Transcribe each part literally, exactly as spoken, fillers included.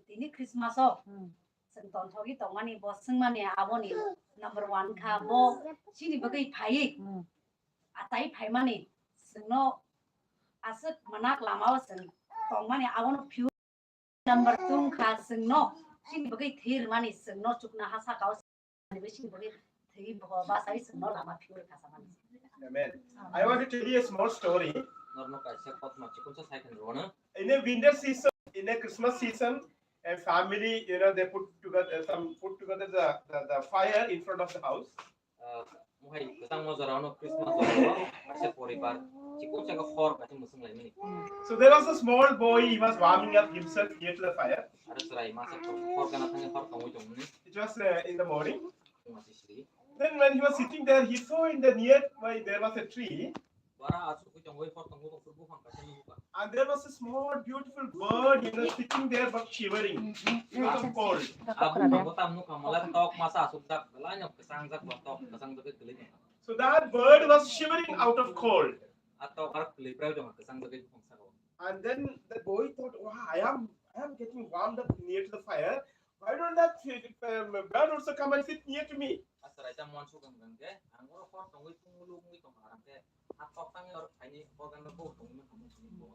Tini Christmas o chwng tonthogwi tongmani, bo swngmani aboni number one kha, bo chini bagwi phaiwi achai phaimani, chwngno aswk manak lama o chwng tongmani, abono phiywi number two kha, chwngno chini bagwi thwi rwmani, chwngno chuknoha saka o chini bagwi thwi bo bachai chwngno lama phiywi rwkha samani. Amen. I want to tell you a small story. Norno kaisa kothoma chikonsa sai khan rwno. In a winter season, in a Christmas season, a family, you know, they put together some, put together the, the, the fire in front of the house. Ah, mohai kwchangma jorao no Christmas jorao kaisa poribar chikonsa ka hor kaisa mwswng laimani. So there was a small boy, he was warming up himself near to the fire. Aro chwrai masa hor gana thangwi hor tongwi tongmani. It was, uh, in the morning. Masa sri. Then when he was sitting there, he saw in the nearby there was a tree. Bara asuk tongwi hor tongwi tong buphang kaisa nukha. And there was a small beautiful bird, you know, sitting there but shivering because of cold. Abu ko tam nukha mala tok masa asuk jak, belai no kwchang jak, tok kwchang jak kwlai. So that bird was shivering out of cold. A tok ar kwlai prai dong kwchang jak buphang saka. And then the boy thought, "Wow, I am, I am getting warmed up near to the fire. Why don't that, um, bird also come and sit near to me?" Aswk raida mon sukang kang khe, ang oro hor tongwi tongwi lugwi tong kha khe, a tok tangwi oro phaini organ no bo tongwi tongwi tongwi.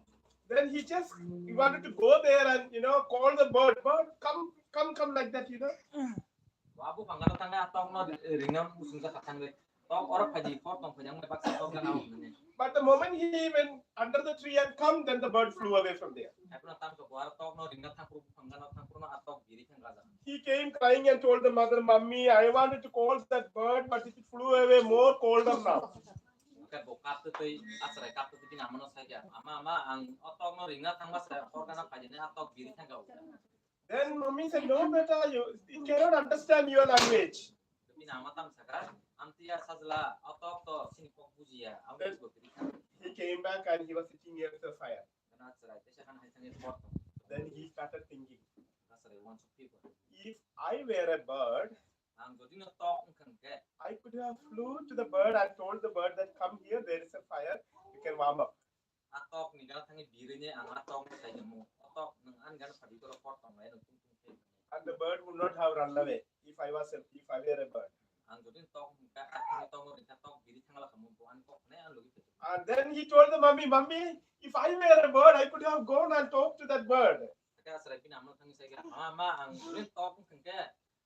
Then he just, he wanted to go there and, you know, call the bird, "Bird, come, come, come," like that, you know. Wa buphang gana thangwi a tok no ringna musung jak kha thangwi. Tok oro phaidi, hor tong phaidi, ang bai baksa tok gana o hwnwi. But the moment he went under the tree and come, then the bird flew away from there. Haikhe no tamkhe bo aro tok no ringna thangphuru, buphang gana thangphuru no a tok biri thang gajak. He came crying and told the mother, "Mummy, I wanted to call that bird, but it flew away more colder now." Hwnkhe bo kaptwi twi, a chwrai kaptwi twi bini ama no sai kha, "Ama, ama, ang o tok no ringna thangma se hor gana phaidi, a tok biri thang gajak." Then mommy said, "No, beta, you, it cannot understand your language." Bini ama tamo sakha, "Amtwi ya sajla, o tok to chini kok bujiya, ang bujibo kwrwi kha." He came back and he was sitting near the fire. Gana chwrai teisa gana hai thangwi hor tong. Then he started thinking, Gana chwrai uansuk phiya, "If I were a bird, ang jodi no tok wngkha hwnkhe, I could have flew to the bird and told the bird that, 'Come here, there is a fire, you can warm up.'" A tok ni gana thangwi birwi ni ang a tok no sai kha mo. O tok nwng ani gana phaidi borok hor tong lai no tung tung khe. And the bird would not have run away if I was a, if I were a bird. Ang jodi tok wngkha, a thangwi tok no ringkha, tok birwi thangla kha mo, bo ani kok nai ang logi phaidi. And then he told the mommy, "Mommy, if I were a bird, I could have gone and talked to that bird." Khe a chwrai bini ama no thangwi sai kha, "Ma, ma, ang jodi tok wngkha khe,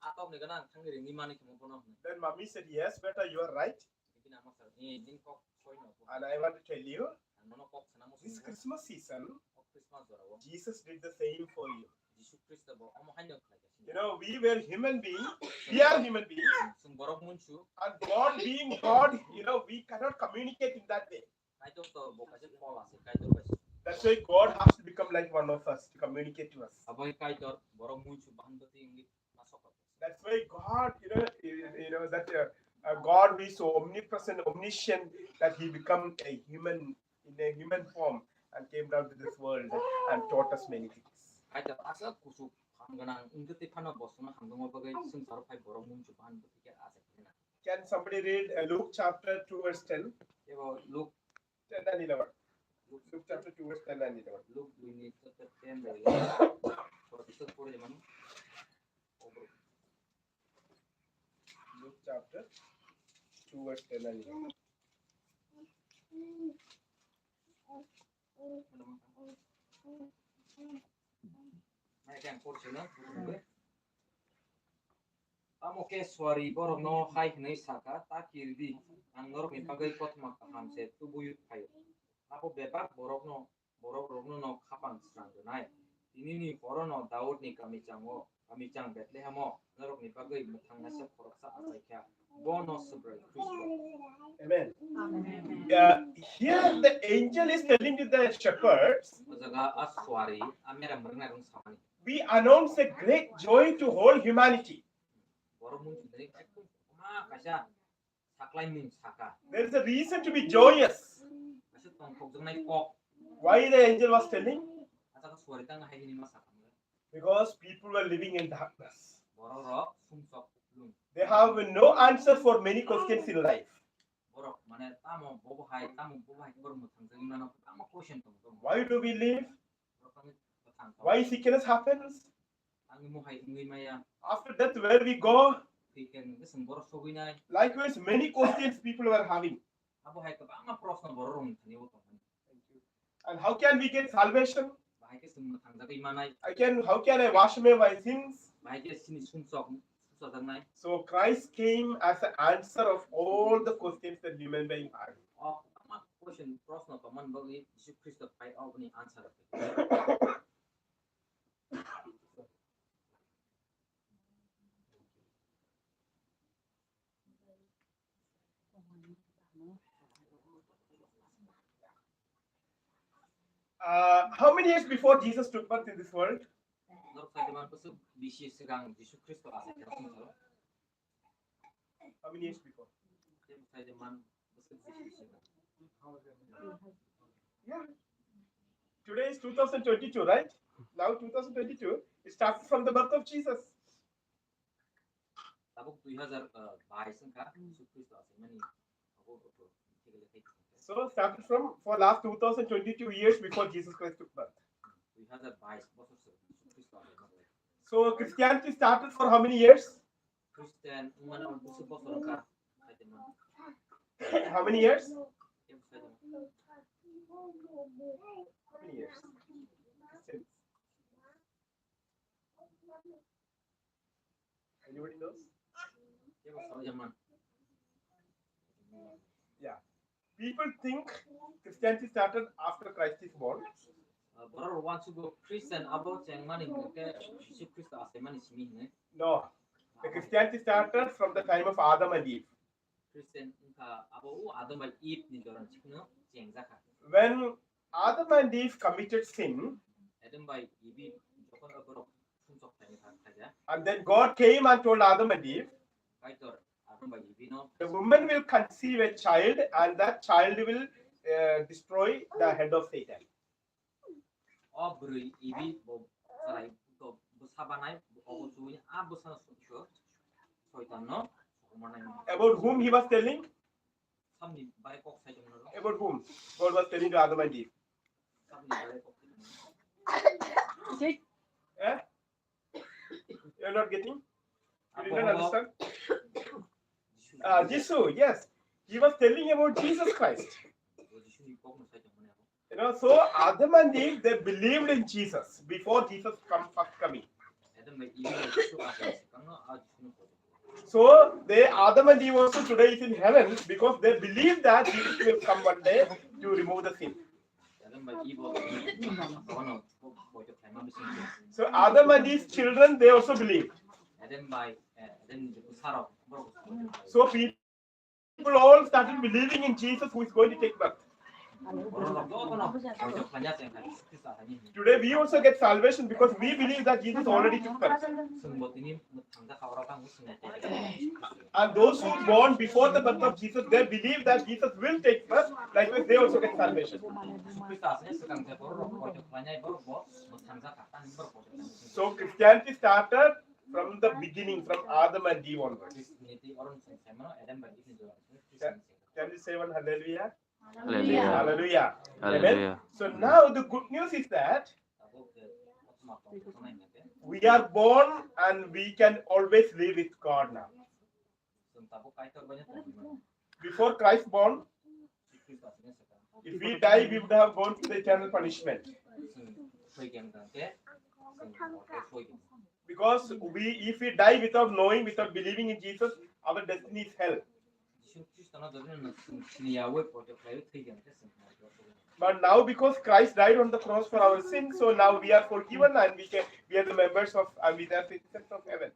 a tok ni gana ang thangwi ringwi mani khe mo bono," hwnwi. Then mommy said, "Yes, beta, you are right." Bini ama sakha, "Eh, nini kok soi no." And I want to tell you, ang nono kok sana muchung this Christmas season, o Christmas jora o Jesus did the same for you. Jisu Khristo bo omo haino khlai kha. You know, we were human beings. We are human beings. Chwng borok munsu. And God being God, you know, we cannot communicate in that way. Kaitor to bo kaisa Paul ase, Kaitor bai. That's why God has to become like one of us to communicate to us. Abo hai Kaitor borok munsu bahan bwtwi wngwi ma sok rok. That's why God, you know, you, you know that, uh, uh, God who is so omnipresent, omniscient, that he become a human in a human form and came down to this world and taught us many things. Kaitor asa kuchuk hamgwnang wngwi twi phano bosongno hamjakma bagwi swngcharo phai borok munsu bahan bwtwi khe asa khe na. Can somebody read, uh, Luke chapter two verse ten? Ebo Luke ten and eleven. Luke chapter two verse ten and eleven. Luke dui ni chapter ten bai eleven. Pore pore mano. Luke chapter two verse ten and eleven. Tamo khe suari borokno hai hwnwi sa kha, "Ta kir di, ang norokni bagwi kothoma kaham se tubui phaio." Abo bebak borokno, borok rokno no khapang srang rwnai. Tinini horono Daudni kamichango, kamichang Bethlehemo norokni bagwi mwthangnaisa khoroksa achai kha. Bono Swbrai Khristo. Amen. Amen. Uh, here the angel is telling to the shepherds, O jaga a suari a mera mwrwknai rok samani. We announce a great joy to whole humanity. Borok mung sundari ekdom ma kaisa saklaimung saka. There is a reason to be joyous. Kaisa tongthokjaknai kok. Why the angel was telling? A jaga suari tang hai hini ma saka. Because people were living in darkness. Borok rok sumsok kuplung. They have no answer for many questions in life. Borok mane tamo bobo hai, tamo bobo hai, borok mwthang jagwi mano, tamo question tong tong. Why do we live? Borok tamo mwthang tong. Why sickness happens? Ang mohai wngwi maya. After death, where we go? Twi khe hwnkhe chwng borok sogwi nai. Likewise, many questions people were having. Abo hai kwbangma proshno borok rokni thani o tongmani. And how can we get salvation? Bahai khe chwng mwthangjagwi manai. I can, how can I wash away my sins? Bahai khe chini sumsok susajaknai. So Christ came as the answer of all the questions that human being had. O kwbangma question, proshno tongmani bagwi Jisu Khristo phai, oboni answer. Uh, how many years before Jesus took birth in this world? Norok saiman bwswk bisi swkang Jisu Khristo aswk khe sumsaro. How many years before? Saiman bwswk bisi swkang. Yeah. Today is two thousand twenty-two, right? Now two thousand twenty-two, it started from the birth of Jesus. Tabuk dui hazar bais wngkha, Jisu Khristo aswk mani abo. So started from, for last two thousand twenty-two years before Jesus Christ took birth. Dui hazar bais bosor se Jisu Khristo aswk mani. So Christianity started for how many years? Christian wngmani abo bwswk bosor wngkha? How many years? How many years? Christian. Anybody knows? Yeah. People think Christianity started after Christ is born. Borok rok uansukgo Christian abo chengmani hwnkhe Jisu Khristo achaimani simi hwnwi. No. The Christianity started from the time of Adam and Eve. Christian wngkha abo o Adam bai Eve ni jora ni simi no chengjakha. When Adam and Eve committed sin, Adam bai Eve jokhon borok sumsok khlaina kha-, khaija. And then God came and told Adam and Eve, Kaitor Adam bai Eve no, "The woman will conceive a child, and that child will, uh, destroy the head of Satan." O bwrwi Eve bo chwrai to bwsa banai, obo chwngwi a bwsano soi-, soitan no somanai. About whom he was telling? Samni bai kok sai tongmani. About whom God was telling to Adam and Eve? Samni bai kok sai tongmani. Eh? You're not getting? You did not understand? Ah, Jisu, yes. He was telling about Jesus Christ. Jisu ni kok no sai tongmani. You know, so Adam and Eve, they believed in Jesus before Jesus come first coming. Adam bai Eve no Jisu aswk swkang no a Jisu no. So they, Adam and Eve also today is in heaven because they believe that Jesus will come one day to remove the sin. Adam bai Eve bo, bono bo, bo, bo, bo, bo. So Adam and his children, they also believe. Adam bai, eh, Adam ni bwsarok, borok. So people all started believing in Jesus who is going to take birth. Today we also get salvation because we believe that Jesus already took birth. And those who born before the birth of Jesus, they believe that Jesus will take birth. Likewise, they also get salvation. So Christianity started from the beginning, from Adam and Eve onwards. Can you say one hallelujah? Hallelujah. Hallelujah. Hallelujah. Amen. So now the good news is that we are born and we can always live with God now. Before Christ born, if we die, we would have gone to the eternal punishment. Because we, if we die without knowing, without believing in Jesus, our destiny is hell. But now, because Christ died on the cross for our sins, so now we are forgiven and we can, we are the members of, and we are citizens of heaven.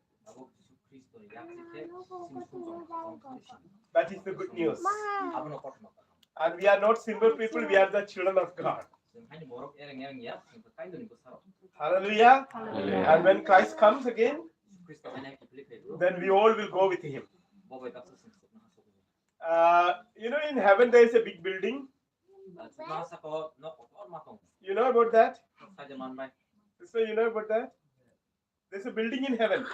That is the good news. And we are not simple people, we are the children of God. Hallelujah. Hallelujah. And when Christ comes again, then we all will go with him. Uh, you know, in heaven there is a big building. You know about that? So you know about that? There's a building in heaven.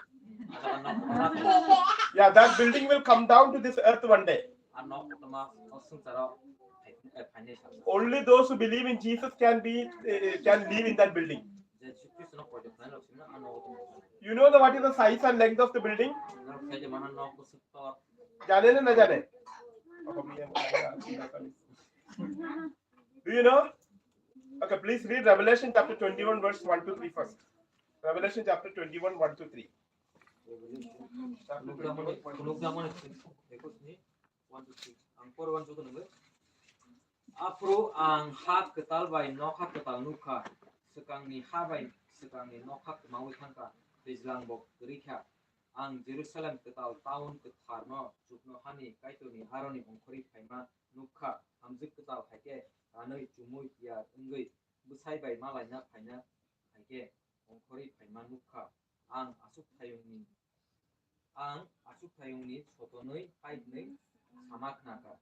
Yeah, that building will come down to this earth one day. Only those who believe in Jesus can be, uh, can live in that building. You know the, what is the size and length of the building? Jane na na jane? Do you know? Okay, please read Revelation chapter twenty-one, verse one to three first. Revelation chapter twenty-one, one to three. Chapter twenty-one, one to three. One, two, three. Ang por one, two, three. Aphuru ang ha kwtal bai nokha kwtal nukha, swkangni ha bai swkangni nokha kwmaui thangkha, twijlang bo kwrwi kha. Ang Jerusalem kwtal town kwtharno chuknohani Kaitorni aroni ongkhorwi phaima nukha, hamjwk kwtal hai khe kanwi chumui tiyar wngwi bwsai bai malaina phaina hai khe ongkhorwi phaima nukha. Ang aswk thayungni, ang aswk thayungni sotonwi paitnwi sama khnakha.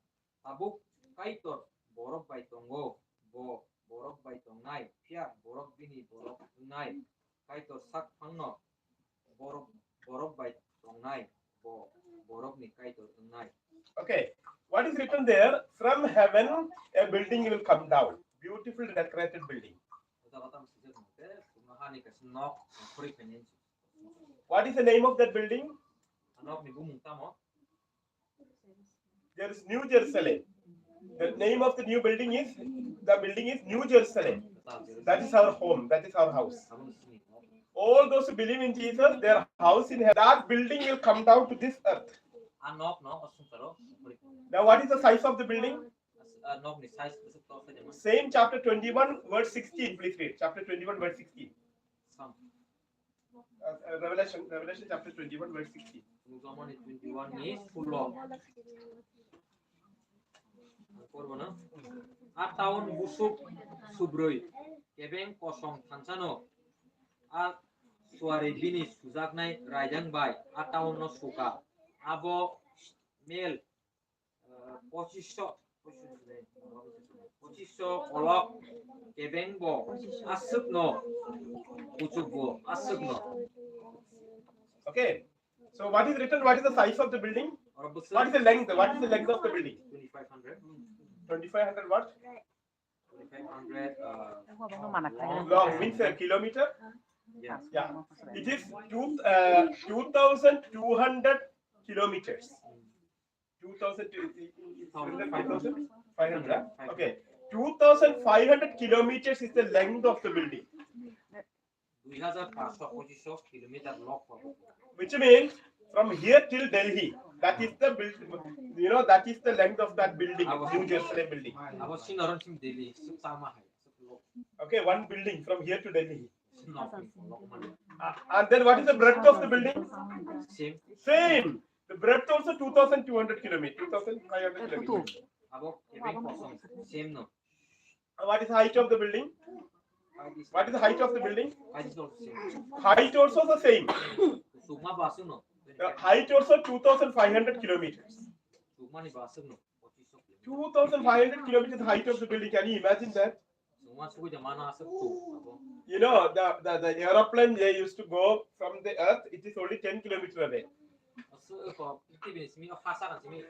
Tabuk Kaitor borok bai tongo, bo borok bai tongnai, phiya borok bini borok wngnai. Kaitor sak phangno borok, borok bai tongnai, bo borokni Kaitor wngnai. Okay, what is written there? From heaven, a building will come down, beautiful decorated building. Uda kata sijak mate, sumahani kaisa nok khori phainai. What is the name of that building? Nok ni bumung tamo? There is New Jerusalem. The name of the new building is, the building is New Jerusalem. That is our home, that is our house. All those who believe in Jesus, their house in heaven, that building will come down to this earth. A nok no, asung taro. Now, what is the size of the building? A nok ni size, asung taro. Same chapter twenty-one, verse sixteen, please read. Chapter twenty-one, verse sixteen. Sam. Uh, uh, Revelation, Revelation chapter twenty-one, verse sixteen. Phunukjamani twenty-one ni sullo. Ang porbo no. A town busuk subrui, kebeng kosong thansano, a suari bini sujaknai raidang bai a town no suka. Abo mel, uh, pochisho, pochisho olok, kebeng bo aswk no, kuchuk bo aswk no. Okay. So what is written? What is the size of the building? What is the length? What is the length of the building? Twenty-five hundred. Twenty-five hundred what? Twenty-five hundred, uh, long means a kilometer? Yes. Yeah. It is two, uh, two thousand two hundred kilometers. Two thousand, five thousand? Five hundred, huh? Okay. Two thousand five hundred kilometers is the length of the building. Dui hajar paanshsho pochishsho kilometer lok pabo. Which means from here till Delhi, that is the build-, you know, that is the length of that building, New Jerusalem building. Abo sinoron sim Delhi, suk tama hai, suk lok. Okay, one building from here to Delhi. Nok, nok mane. Uh, and then what is the breadth of the building? Same. Same. The breadth also two thousand two hundred kilometers, two thousand five hundred kilometers. Abo kebeng kosong, same no. What is the height of the building? What is the height of the building? Height is also same. Height also the same. Sukma basu no. The height also two thousand five hundred kilometers. Sukma ni basu no. Two thousand five hundred kilometers height of the building. Can you imagine that? Sukma sugui da mana asa tu. You know, the, the, the aeroplane, they used to go from the earth, it is only ten kilometers away. Asu ko prithibi ni simi o hasa kan simi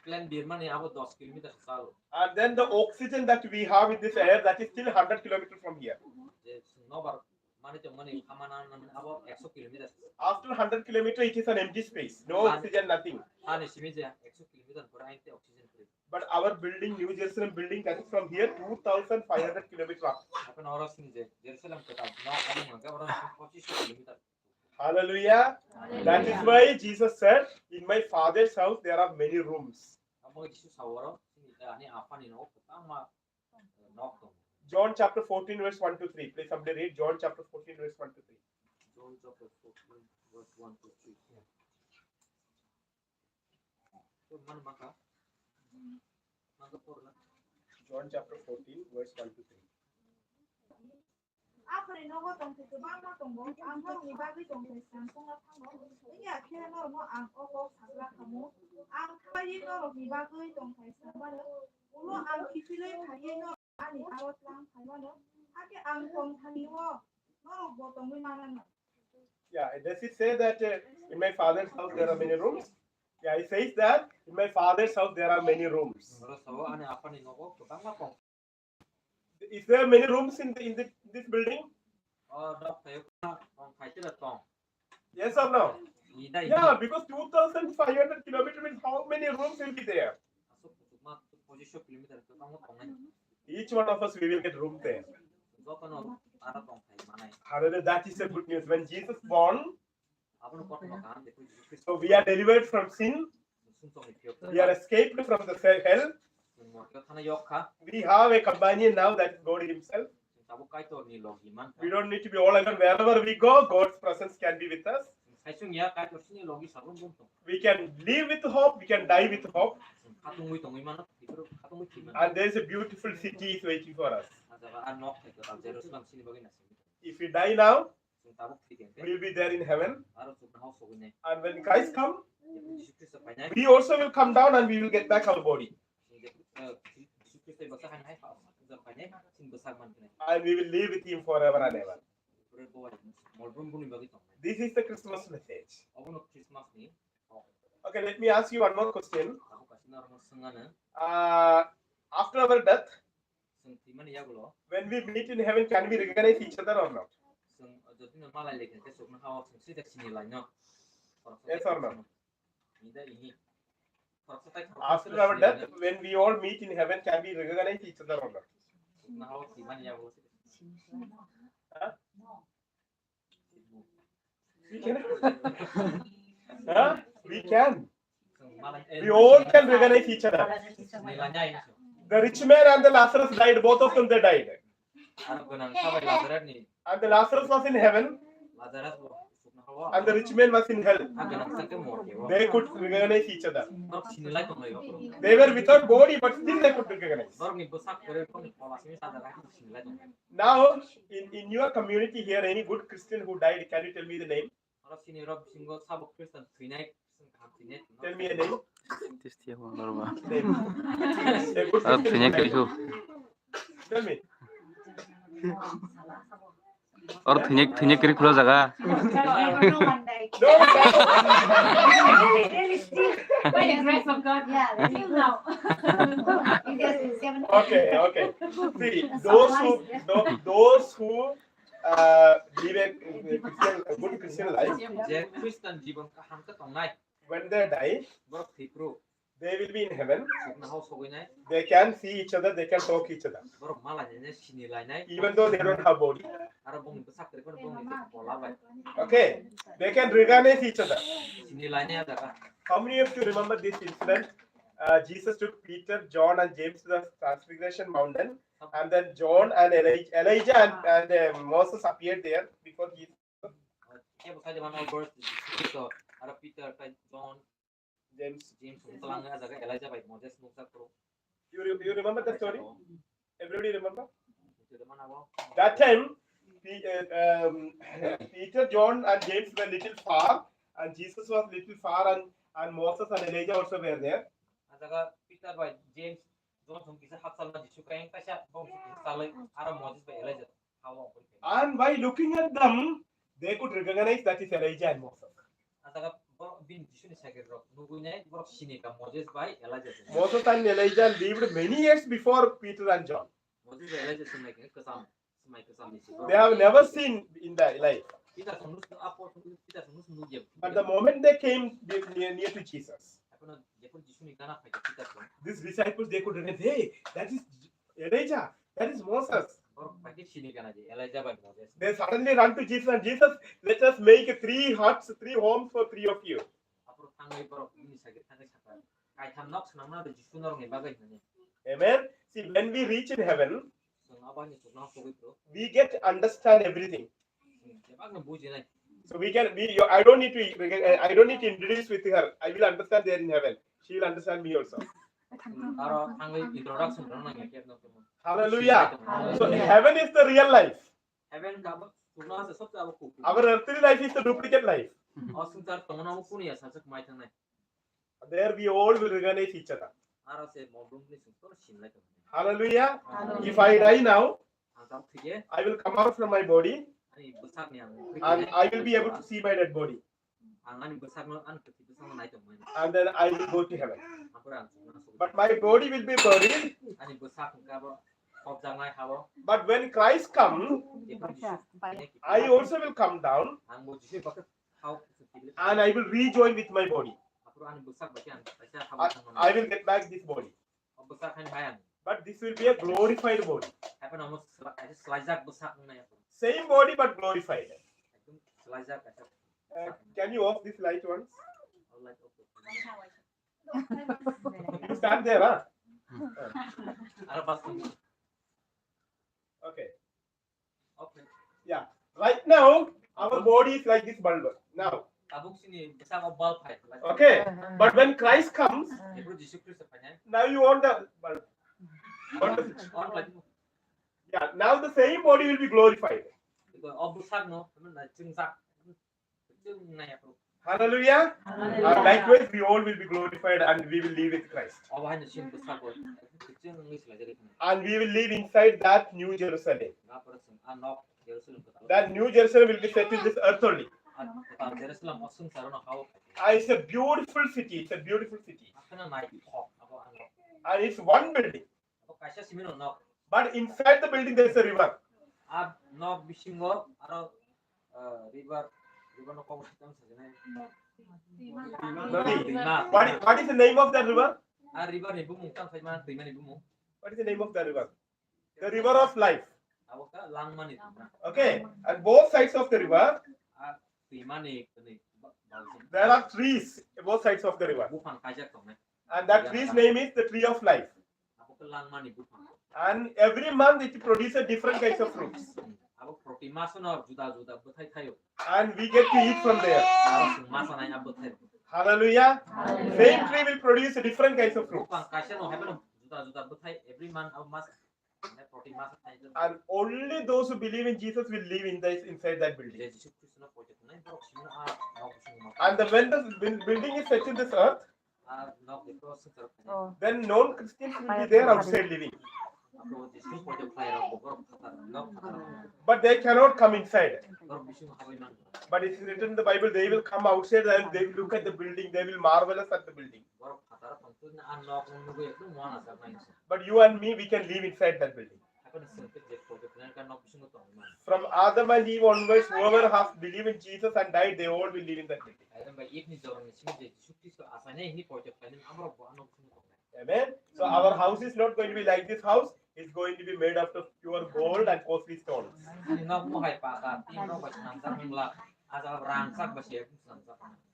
plane birmani abo dos kilometer sa chalo. And then the oxygen that we have in this air, that is still hundred kilometers from here. Je nobar mani to mani hamana abo ekso kilometer. After hundred kilometer, it is an empty space. No oxygen, nothing. Ani simi je ekso kilometer pore ainte oxygen free. But our building, New Jerusalem building, that is from here two thousand five hundred kilometers up. Apan oro sini je Jerusalem kota no ani mangka oro pochis kilometer. Hallelujah. Hallelujah. That is why Jesus said, "In my Father's house there are many rooms." Amo Jisu saworo sini ani apani no kota ma nok to. John chapter fourteen, verse one to three. Please somebody read John chapter fourteen, verse one to three. John chapter fourteen, verse one to three. John chapter fourteen, verse one to three. Aphari nogo tongthai kwbangma tongo, ang norokni bagwi tongthai slam songna thango. Wngya khe norokno ang o kok sagra khamu. Ang thaiwi norokni bagwi tongthai slamano. Ulo ang kiphilwi phaiwi norok ani aro tlang phaimano. Hakhe ang tongthani-o norokbo tongwi manano. Yeah, does it say that, uh, in my Father's house there are many rooms? Yeah, it says that in my Father's house there are many rooms. Oro sao ani aphani nogo kwbangma tong. Is there many rooms in the, in the, this building? O nok thaio tong, thaitira tong. Yes or no? Ni dai. Yeah, because two thousand five hundred kilometer means how many rooms will be there? Aswk kuchukma pochisho kilometer kwbangma tongnai. Each one of us, we will get room there. Jotono ara tongthai manai. Hallelujah, that is a good news. When Jesus born, Abono kothoma kaham, Jisu Khristo. So we are delivered from sin. Sumsokni phiyok. We are escaped from the hell. Chwng morkeo thana yok kha. We have a companion now, that is God Himself. Chwng tabuk Kaitorni logi mankha. We don't need to be all alone. Wherever we go, God's presence can be with us. Chwng saichung ya, Kaitor chini logi sabun bum tong. We can live with hope, we can die with hope. Chwng khatungwi tongwi mano, Kaitor khatungwi thwi mano. And there is a beautiful city is waiting for us. Ah jaga ah nok thai kha, Jerusalem chini bagwi naisingwi tongo. If we die now, Chwng tabuk thwi khe. We will be there in heaven. Aro chuknohao sogwi nai. And when Christ come, Jisu Khristo phainai. We also will come down and we will get back our body. Chwng je, eh, Jisu Khristo baksa hai hai pha-, pha-, phainai, chwng bwsak mankha. And we will live with Him forever and ever. Pore bo ai, molbrum buni bagwi tongnai. This is the Christmas message. Obono Christmas ni. Okay, let me ask you one more question. Tabuk kaisa norokno swngano. Uh, after our death, Chwng thwimani yagulo. When we meet in heaven, can we recognize each other or not? Chwng jotino malai lekha khe chuknohao chwng sijak sini laino. Yes or no? Ni da ihi. Khoroksa tai khoroksa. After our death, when we all meet in heaven, can we recognize each other or not? Chuknohao thwimani yagulo. Huh? We can. Huh? We can. We all can recognize each other. The rich man and the Lazarus died, both of them they died. And the Lazarus was in heaven. And the rich man was in hell. They could recognize each other. They were without body, but still they could recognize. Now, in, in your community here, any good Christian who died, can you tell me the name? Tell me a name. Name. A good Christian who died. Tell me. Or thwinai, thwinai kwrwi khulajak. No, no, no. By the grace of God. Yeah, till now. Okay, okay. See, those who, tho-, those who, uh, live a Christian, a good Christian life, Je Christian jibon kaham khe tongnai. When they die, Borok thwi phuru. They will be in heaven. Chuknohao sogwi nai. They can see each other, they can talk each other. Borok malainai, sini lainai. Even though they don't have body. Aro bongni bwsak kwrwi phano bongni kola bai. Okay. They can recognize each other. Sini lainai a jaga. How many of you remember this incident? Uh, Jesus took Peter, John, and James to the Transfiguration Mountain, and then John and Elijah, Elijah and, and, uh, Moses appeared there before Jesus. Kebo sai de mano verse Jisu Khristo, aro Peter, tai John, James. James, wng tlang a jaga Elijah bai Moses nukjak phuru. You re-, you remember the story? Everybody remember? That time, Pe-, uh, um, Peter, John, and James were little far, and Jesus was little far, and, and Moses and Elijah also were there. A jaga Peter bai James, John song kisa hakchal na Jisu kayang kaisa bong song kisa chalai, aro Moses bai Elijah hawa ongkori kayang. And by looking at them, they could recognize that is Elijah and Moses. A jaga borok bini Jisuni sakirok nugwi nai borok sini ka Moses bai Elijah se. Moses and Elijah lived many years before Peter and John. Moses bai Elijah se nai khe kwcham, swmai kwcham ni si. They have never seen in their life. Peter song nus apo Peter song nus nugya. But the moment they came near, near to Jesus, Apono jephuru Jisuni gana phai khe Peter song. These disciples, they could recognize, "Hey, that is Elijah, that is Moses." Borok bai khe sini gana je Elijah bai Moses. They suddenly run to Jesus and, "Jesus, let us make three huts, three homes for three of you." Aphuru thangwi borok bini sakhe thangwi sakha, "Kaitham nok swnamna do Jisu norokni bagwi," hwnwi. Amen. See, when we reach in heaven, Chwng abo hai ni chuknohao sogwi phuru. We get understand everything. Chwng bebakno bujinai. So we can, we, you, I don't need to, I don't need to introduce with her. I will understand there in heaven. She will understand me also. Aro thangwi introduction rwna nangya kebo no. Hallelujah. So heaven is the real life. Heaven abo chuknoha se sobse abo kuk. Our earthly life is the duplicate life. O swngchar tongmano abo kunu ya sajak mai thangnai. There we all will recognize each other. Aro se mol brum ni sung tono sinlai tong. Hallelujah. Hallelujah. If I die now, Ang tabuk thwikhe. I will come out from my body. Ani bwsakni ang. And I will be able to see my dead body. Ang ani bwsakno, ani kwthwi bwsakno nai tongmani. And then I will go to heaven. Aphuru ang chuknoha sogwi. But my body will be buried. Ani bwsak hwnkhe abo khopjaknai hao. But when Christ come, Jephuru Jisu I also will come down. Ang bo Jisu bakhe Thao kuchuk tibili. And I will rejoin with my body. Aphuru ani bwsak bai khe ang kaisa habwi I, thangmani. I will get back this body. O bwsak haino hai ang. But this will be a glorified body. Hai phano omo sla-, kaisa swlaijak bwsak wngnai aphuru. Same body but glorified. Ekdom swlaijak kaisa. Uh, can you off this light once? O light off khe. You stand there, huh? Aro bas. Okay. Okay. Yeah. Right now, our body is like this bulb. Now. Tabuk sini bwsak o bulb hai. Okay. But when Christ comes, Ebro Jisu Khristo phainai. Now you want the bulb. Want the switch. On lai. Yeah. Now the same body will be glorified. Iko o bwsak no, chwngjak. Hallelujah. Hallelujah. And likewise, we all will be glorified and we will live with Christ. Obo hai no chwng bwskango chwng wngwi swlaijagwi thangwi. And we will live inside that New Jerusalem. Nga pore chwng a nok Jerusalem kwtal. That New Jerusalem will be set in this earth only. A kwtal Jerusalem o swngcharo no ha-o khai. Ah, it's a beautiful city. It's a beautiful city. Hakheno naithok abo a nok. And it's one building. Abo kaisa simi no nok. But inside the building there is a river. A nok bisingo aro, uh, river, river no kok tamo sajana. Nadi. Twima. What is, what is the name of that river? A river ni bumung tamo sajana, twima ni bumung. What is the name of that river? The river of life. Abo khe langmani twima. Okay, and both sides of the river, A twimani kwnwi ba-, balsing. There are trees both sides of the river. Buphang kaijak tongnai. And that tree's name is the tree of life. Abo khe langmani buphang. And every month it produces a different kinds of fruits. Abo proti masono juda juda bwthai thaio. And we get to eat from there. Abo chwng ma chanai a bwthai. Hallelujah. Hallelujah. Same tree will produce different kinds of fruits. Buphang kaisa no hai phano juda juda bwthai every month abo mas And only those who believe in Jesus will live in this, inside that building. And the, when the buil-, building is set in this earth, then non-Christians will be there outside living. But they cannot come inside. But it is written in the Bible, they will come outside and they will look at the building, they will marvelous at the building. But you and me, we can live inside that building. From Adam and Eve onwards, whoever has believed in Jesus and died, they all will live in that building. Amen. So our house is not going to be like this house. It's going to be made out of pure gold and costly stones.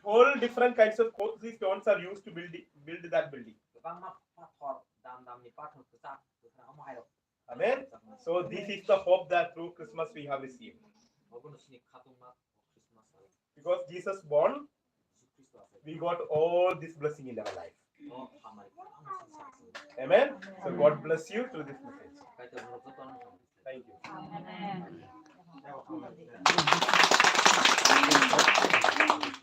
All different kinds of costly stones are used to build it, build that building. Amen. So this is the hope that through Christmas we have received. Because Jesus born, we got all this blessing in our life. Amen. So God bless you through this message. Thank you.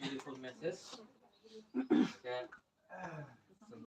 Beautiful message.